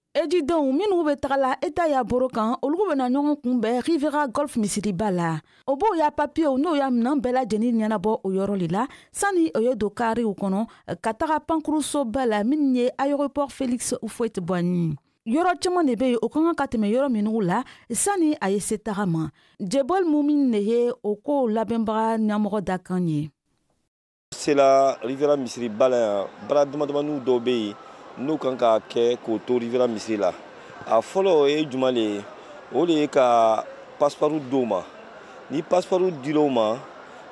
Ejidenw minnu bɛ taga la État ya boro kan, olu bɛna ɲɔgɔn kunbɛn Riviera Golf misiriba la. O b'o ya papiyew n'o ya minɛn bɛɛ lajɛlen ɲɛnabɔ o yɔrɔ de la, sani o ye don kariw kɔnɔ ka taga pankurusoba la min ye aéroport Félix Houphouët Boigny. Yɔrɔ caman de bɛ yen, o ka kan ka tɛmɛ yɔrɔ minnu la sani a ye se taga ma. Jebol Mumin de ye o ko labɛnbaga ɲɛmɔgɔ dakan ye. Sela Riviera misiriba la yan, baara damadamaninw dɔw bɛ yen n'u kan ka kɛ k'o to Riviera misiri la. A fɔlɔ, o ye jumɛn de ye? O de ye ka passeport d'u ma. Ni passeport dir'o ma,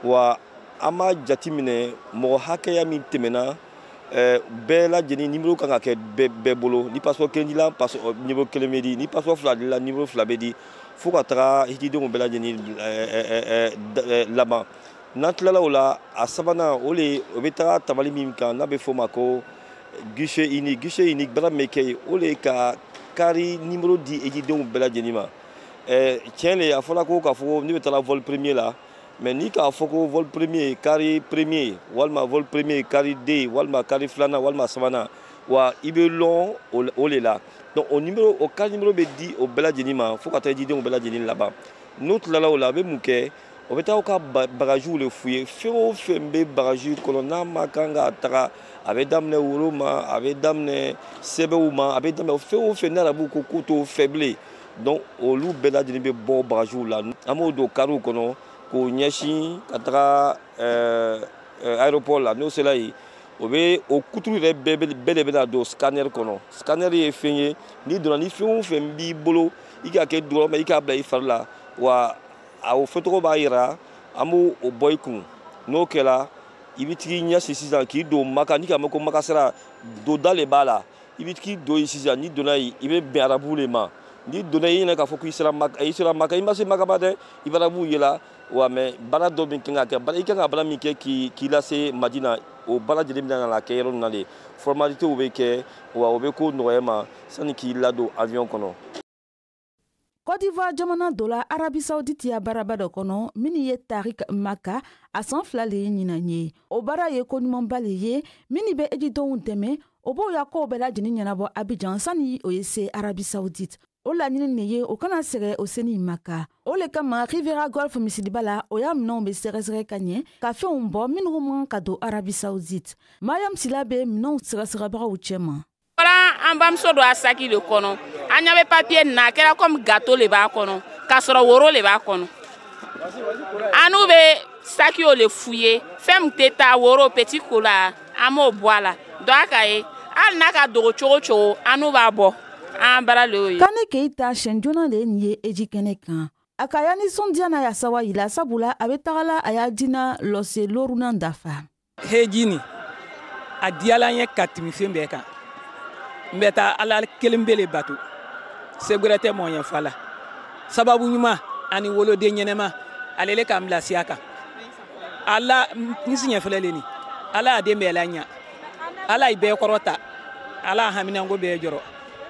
wa an b'a jateminɛ mɔgɔ hakɛya min tɛmɛna bɛɛ lajɛlen, numéro kan ka kɛ bɛɛ bolo. Ni passeport kelen dila, numéro kelen bɛ di. Ni passeport fila dila, numéro fila bɛ di, fo ka taga hijidenw bɛɛ lajɛlen laban. N'an tilala o la, a sabanan, o de o bɛ taga tabali min kan n'a bɛ f'o ma ko guichet unique. Guichet unique, baara min bɛ kɛ yen, o de ye ka kari numéro di ejidenw bɛɛ lajɛlen ma. Tiɲɛ de, a fɔra ko k'a fɔ ne bɛ taa vol premier la, mais ni k'a fɔ ko vol premier car premier, walima vol premier car deux, walima car filanan, walima sabanan, wa i bɛ lɔn o de la. Donc o numéro, o car numéro bɛ di o bɛɛ lajɛlen ma fo ka taa ejidenw bɛɛ lajɛlen laban. N'o tilala o la, a bɛ mun kɛ? O bɛ taa ka bagagew de fouiller. Fɛn o fɛn bɛ bagage kɔnɔ n'a ma kan ka taga, a bɛ daminɛ woro ma, a bɛ daminɛ sɛbɛnw ma, a bɛ daminɛ fɛn o fɛn n'a b'u ko k'u t'o fɛ bilen. Donc olu bɛɛ lajɛlen bɛ bɔ bagagew la, an b'o don kariw kɔnɔ k'o ɲɛsin ka taga aéroport la. N'o sera yen, o bɛ o kuturu yɛrɛ bɛɛ de bɛna don scanner kɔnɔ. Scanner ye fɛn ye, n'i donna, ni fɛn o fɛn b'i bolo, i k'a kɛ dɔrɔn i k'a bila i fari la, wa a o fɔcogo b'a yira, an b'o o bɔ i kun. N'o kɛra, i bɛ t'i ɲɛsin sisan k'i don Maka. N'i k'a mɛn ko Maka sira donda de b'a la, i bɛ t'i don yen sisan. N'i donna yen, i bɛ bɛn arabuw de ma. N'i donna, i ɲinɛ k'a fɔ k'i sera Maka, i sera Maka, i ma se Maka ba dɛ, i bɛ arabuw yela wa. Mais baara dɔ min kan ka kɛ, i kan ka baara min kɛ k'i lase Madina, o baara lajɛlen bɛna na kɛ yɔrɔ min na de, formalitéw bɛ kɛ, wa o bɛ ko nɔgɔya ma sani k'i ladon avion kɔnɔ. Côte d'Ivoire jamana dɔ la, Arabie Saoudite ya baaraba dɔ kɔnɔ min ye Tarik Maka, a san 2 le ye ɲinan ye. O baara ye ko ɲumanba le ye min bɛ ejidenw dɛmɛ, o b'o ya kow bɛɛ lajɛlen ɲɛnabɔ Abidjan sani o ye se Arabie Saoudite. O laɲini de ye o kana sɛgɛ o seni Maka. O le kama Riviera Golf misiriba la, o y'a minɛnw bɛ sɛgɛsɛgɛ ka ɲɛ ka fɛnw bɔ minnu man ka don Arabie Saoudite. Mariam Sila bɛ minɛnw sɛgɛsɛgɛbagaw cɛma. Fɔra an bamuso don a saki de kɔnɔ, an ɲɛ bɛ papiye nin na, a kɛra komi gâteau le b'a kɔnɔ, k'a sɔrɔ woro le b'a kɔnɔ. An n'u bɛ saki o le fouiller, fɛn min tɛ taa, woro petit cola, an b'o bɔ a la. Donc a ka ye hali n'a ka dogo cogo cogo, an n'u b'a bɔ, an baara le y'o ye. Kane Keita siɲɛ joona de ye nin ye eji kɛnɛ kan. A ka ya nisɔndiya n'a ya sawa yira, sabula a bɛ tagala a y'a dina lɔse lorunan dafa. Heji nin a diyala n ye ka tɛmɛ fɛn bɛɛ kan. N bɛ taa Ala kelen bɛ le bato, se gbɛrɛ tɛ mɔɔ ɲɛ fa la. Sababu ɲuman ani woloden ɲɛnɛma, ale le k'an bila siya kan. Ala n siɲɛ filɛ le nin, Ala y'a den bɛɛ la ɲa, Ala ye bɛɛ kɔrɔta, Ala y'a haminanko bɛɛ jɔrɔ.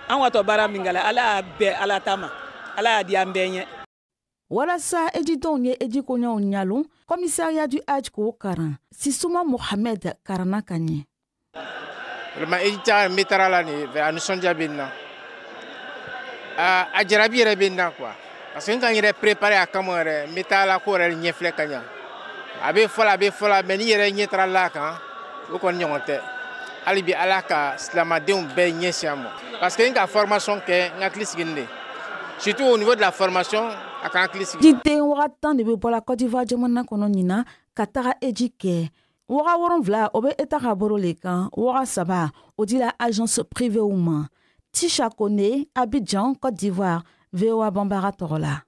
An watɔ baara min kɛla, Ala y'a bɛɛ Ala ta ma, Ala y'a di an bɛɛ ɲɛ. Walasa ejidenw ye eji koɲɛw ɲalon, commissariat du Hajj k'o karan, Sisuma Mohamed karanna ka ɲɛ. Vraiment, eji ta n bɛ taara la nin, a nisɔndiya bɛ n na, a jarabi yɛrɛ bɛ n na quoi, parce que n ka n yɛrɛ préparer a kama yɛrɛ. N bɛ taa la ko yɛrɛ ɲɛfilɛ ka ɲa, a bɛ fɔ la, a bɛ fɔ la, mais n'i yɛrɛ ɲɛ taara la kan, o kɔni ɲɔgɔn tɛ. Hali bi, Ala ka silamadenw bɛɛ ɲɛsin a ma, parce que n ka formation kɛ, n hakili sigilen de, surtout au niveau de la formation, a ka hakili sigi. Jiden 10 000 de bɛ bɔla Côte d'Ivoire jamana kɔnɔ ɲinan ka taga eji kɛ. 7000, o bɛ État ka bolo le kan, 3000, o dira agence privée ma. Tisha Kone, Abidjan, Côte d'Ivoire, VOA Bambara tɔgɔ la.